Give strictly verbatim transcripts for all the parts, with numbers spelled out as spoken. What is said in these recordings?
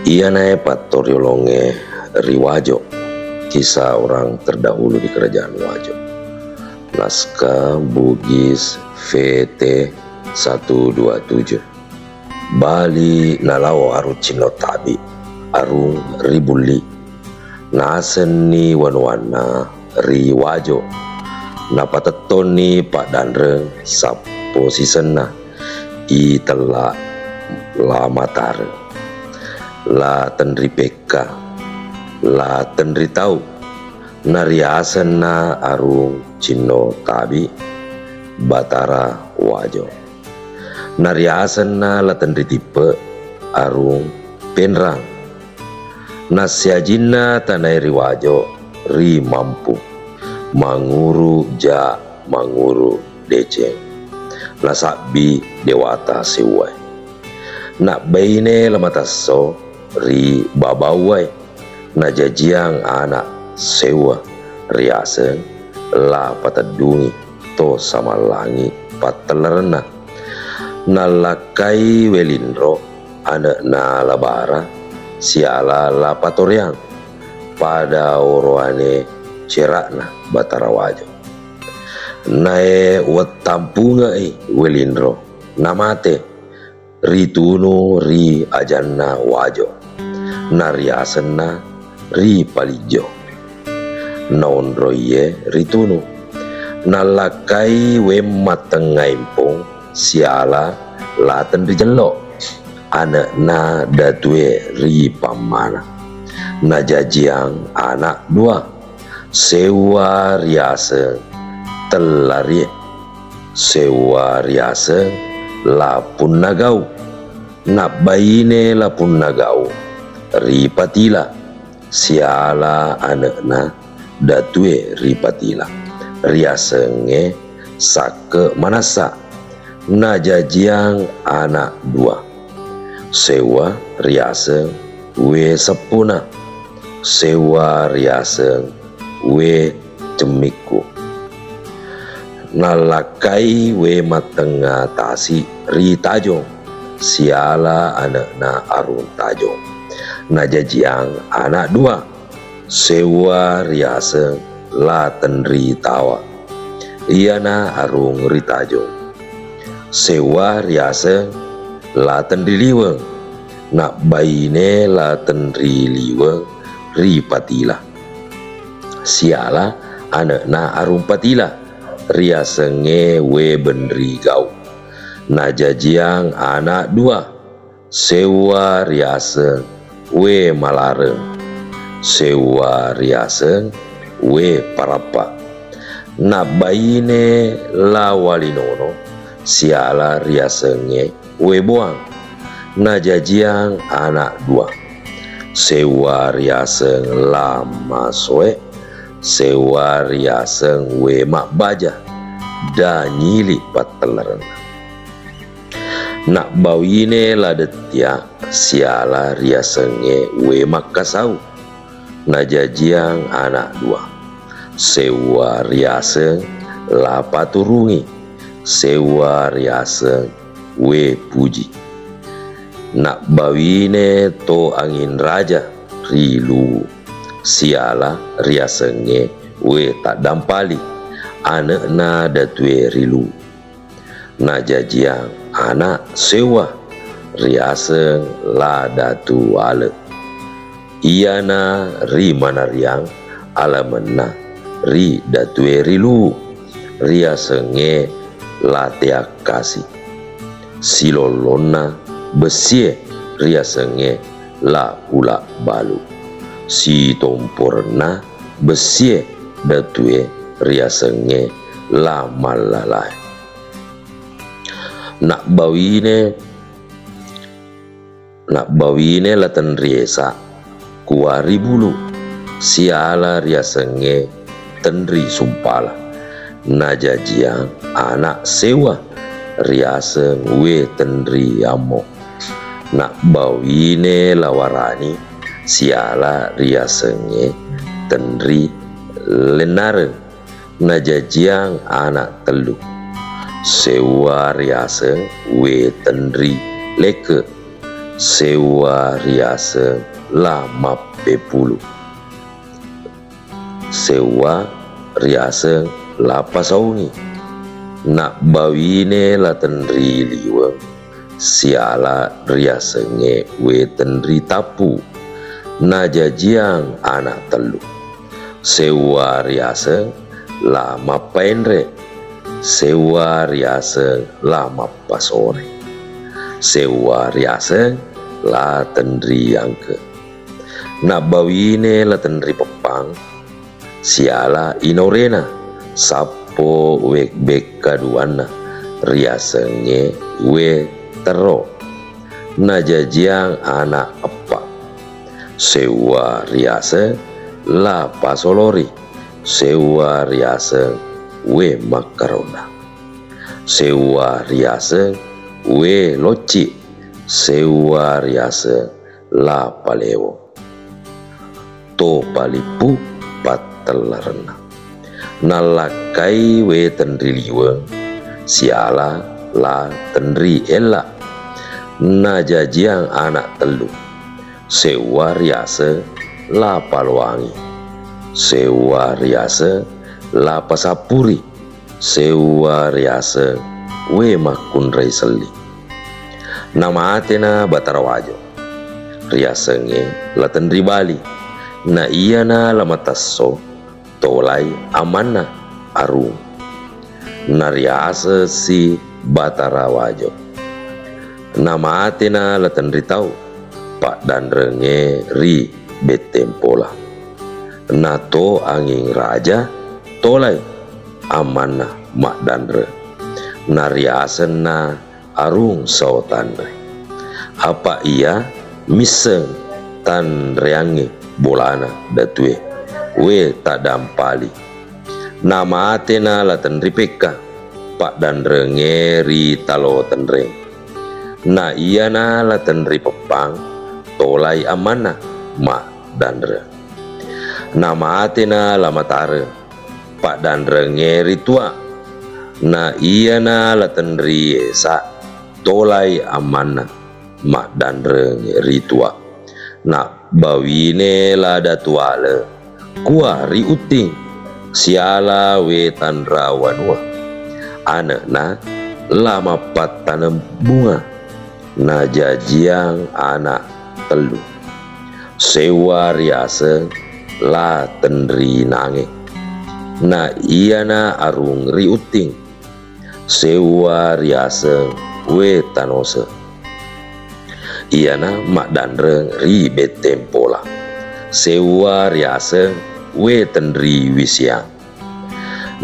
Iyanae pattoriolongnge ri Wajo, kisah orang terdahulu di kerajaan Wajo. Naskah Bugis V T satu dua tujuh. Bali nalao Arung Cinno Tabi, Arung ri Bulli. Nasenni wanuwanna ri Wajo. Napatettonni paddanreng sappo sisenna, i Tella La Matare, La Tenri Pekka, La Tenri Tau, nariasenna Arung Cinno Tabi, Batara Wajo. Nariasenna La Tenri Tippe, Arung Penrang. Nassiajinna tanae ri Wajo ri Mampu, manguru ja manguru deceng. Nasabbi dewata seuwae. Nabbaine La Matesso ri Babauwae. Najajiang ana' seuwa riaseng La Pateddungi to Samallangi pattellarenna. Nallakkai Welinro, ane'na La Bara, siala La Patoreang, pada oroane cera'na Batara Wajo. Nae wettampunge'i Welinro, namate. Ritunu ri ajanna Wajo, nariasenna Ri Palijjo. Naonroie ritunu. Nallakkai Wemmattengnga Empong siala La Tenri Jello, ane'na Datue Ri Pammana. Najajiang ana' dua. Seuwa riaseng Tellarie, seuwa riaseng La Punnagau. Nabbaine La Punnagau ri Patila, siala ane'na Datue Ri Patila, riasengnge Sakke Manassa. Najajiang ana' dua. Seuwa riaseng We Seppuna, seuwa riaseng We Cemmikku. Nallakkai Wemmattengnga Tasi ri Tajong, siala ane'na Arung Tajong. Najajiang ana' dua. Seuwa riaseng La Tenri Tawa, iyana Arung ri Tajong. Seuwa riaseng La Tenri Liweng, nabbaine La Tenri Liweng ri Patila. Siala ane'na Arung Patila, riasengnge We Benri Gau. Najajiang ana' dua. Seuwa riaseng We Malareng, seuwa riaseng We Parappa. Nabbaine La Walinono siala riasengnge We Boang. Najajiang ana' dua. Seuwa riaseng La Masoe, seuwa riaseng We Mabbaja. Danyili pattellarenna. Nabbawine La Dettia siala riasengnge We Makkasau. Najajiang ana' dua. Seuwa riaseng La Paturungi, seuwa riaseng We Puji. Nabbawine To Angin Raja ri Luwu, siala riasengnge We Taddampali, ane'na Datue ri Luwu. Najajiang ana' seuwa riaseng La Datu Ale. Iyana ri Manariang alamenna ri Datue ri Luwu, riasengnge La Teakkasi. Silollonna bessie riasengnge La Ulabbalu. Sitomporenna bessie Datue riasengnge La Mallalae. Nabbawine, nabbawine La Tenriesa Kuari Bulu, siala riasengnge Tenri Sumpala. Najajiang ana' seuwa riaseng We Tenri Ammo. Nabbawine La Warani siala riasengnge Tenri Lennareng. Najajiang ana' tellu. Seuwa riaseng We Tenri Lekke, Seuwa riaseng La Mappepulu. Seuwa riaseng La Pasaungi. Nabbawine La Tenri Liweng siala riasengnge We Tenri Tappu. Najajiang anak tellu. Seuwa riaseng La Mappaenre. Seuwa riaseng La Mappasore. Seuwa riaseng La Tenri Angke. Nabbawine La Tenri Peppang siala inorena sappo we-, bekkaduanna riasengnge We Terro. Najajiang anak eppa. Seuwa riaseng La Pasolori. Seuwa riaseng We Makkaronna. Seuwa riaseng We Locci. Seuwa riaseng La Palewo. To Palippu pattellarenna. Nallakkai We Tenri Liweng siala La Tenri Ella. Najajiang anak tellu. Seuwa riaseng La Paloangi. Seuwa riaseng La Pasappuri. Seuwa riaseng We Makkunrai Selli. Namatena Batara Wajo. Riasengnge La Tenri Bali. Na iyana La Matesso tolai amanna Arung. Nariasessi Batara Wajo. Namatena La Tenri Tau, paddanrengnge ri Bettempola. Na To Anging Raja tolai amanna Maddanreng. Nariasenna Arung Sao Tanre. Apa iya misseng tanreangnge bolana datue, We Tadampali. Namatena La Tenri Pekka, paddanrengnge ri Talo Tenreng. Na iyana La Tenri Peppang tolai amanna Maddanreng. Namatena La Matareng, paddanrengnge ri Tua. Na iyana La Tenri Esa tolai amanna Maddanreng ri Tua. Nabbawine La Datuale kua ri Utting siala We Tanra Wanua. Ane'na La Mappattaneng Bunga. Najajiang anak tellu. Seuwa riaseng La Tenri Nange. Na iyana Arung ri Utting. Seuwa riaseng We Tanose. Iyana Maddanreng ri Bettempola. Seuwa riaseng We Tenri Wisiang.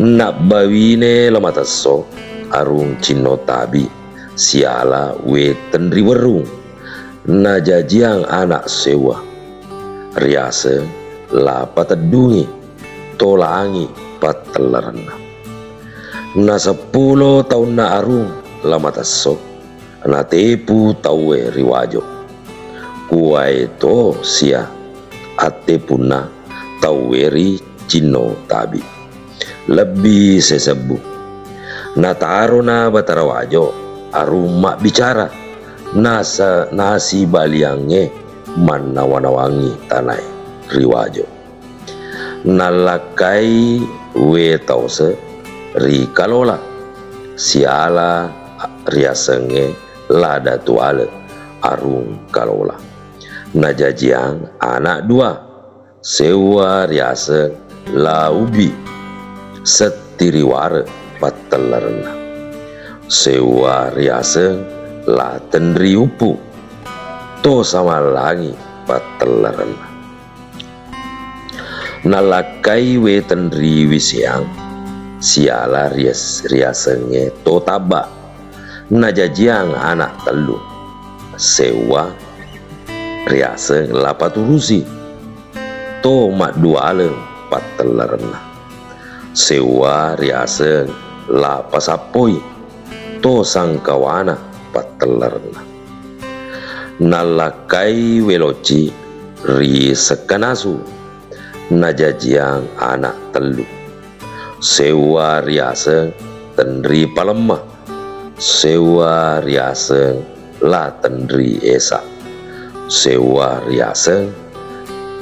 Nabbawine La Matesso, Arung Cinno Tabi, siala We Tenri Werrung. Najajiang anak seuwa. Riaseng La Pateddungi, To Langi pattellarenna. Na seppulo taunna Arung La Matesso, natepu tauwe ri Wajo. Kuwae to sia attepunna tauwe ri Cinno Tabi. Lebbi sesebbu. Natarona Batara Wajo Arung mabbicara, nasa-, nasibaliangnge mannawa-nawangngi tanae ri Wajo. Nallakkai We Tause ri Kalola, siala riasengnge La Datuale Arung Kalola. Najajiang anak dua, seuwa riaseng La Ubi, Settiriware pattellarenna. Seuwa riaseng La Tenri Uppu, To Samallangi pattellarenna. Nallakkai We Tenri Wiseang, siala rias-, riasengnge To Tabba. Najajiang anak tellu, seuwa riaseng La Paturusi, To Maddualeng pattellarenna. Seuwa riaseng La Pasappoi, To Sangkawana pattellarenna. Nallakkai We Locci ri Sekkanasu, najajiang anak tellu. Seuwa riaseng Tenri Palemma, seuwa riaseng La Tenri Esa. Seuwa riaseng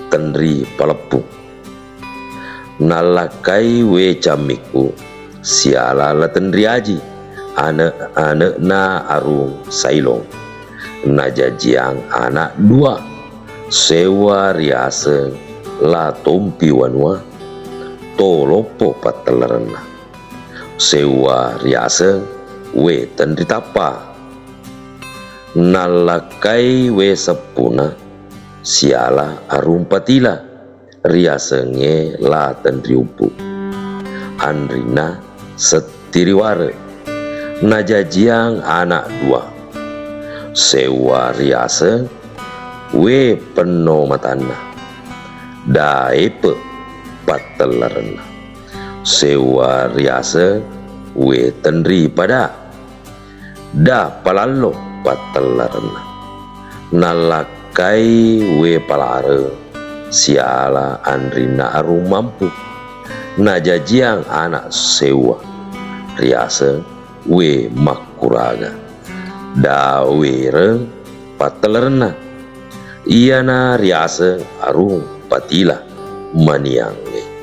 Tenri Paleppu. Nallakkai We Cammikku siala La Tenri Aji, ane'-ane'na Arung Sailong. Najajiang ana' dua, seuwa riaseng La Tompi Wanua, To Loppo pattellarenna. Seuwa riaseng We Tenri Tappa. Nallakkai We Seppuna siala Arung Patila, riasengnge La Tenri Ubbu. Anrinna Settiriware. Najajiang ana' dua. Seuwa riaseng We Penno Matanna, Daepe pattellarenna. Seuwa riaseng We Tenri Pada, Da Palallo pattellarenna. Nallakkai We Palareng siala anrinna Arung Mampu. Najajiang ana' seuwa, riaseng We Makkuraga, Da Wereng pattellarenna. Iyana riaseng Arung Patila Maniangnge.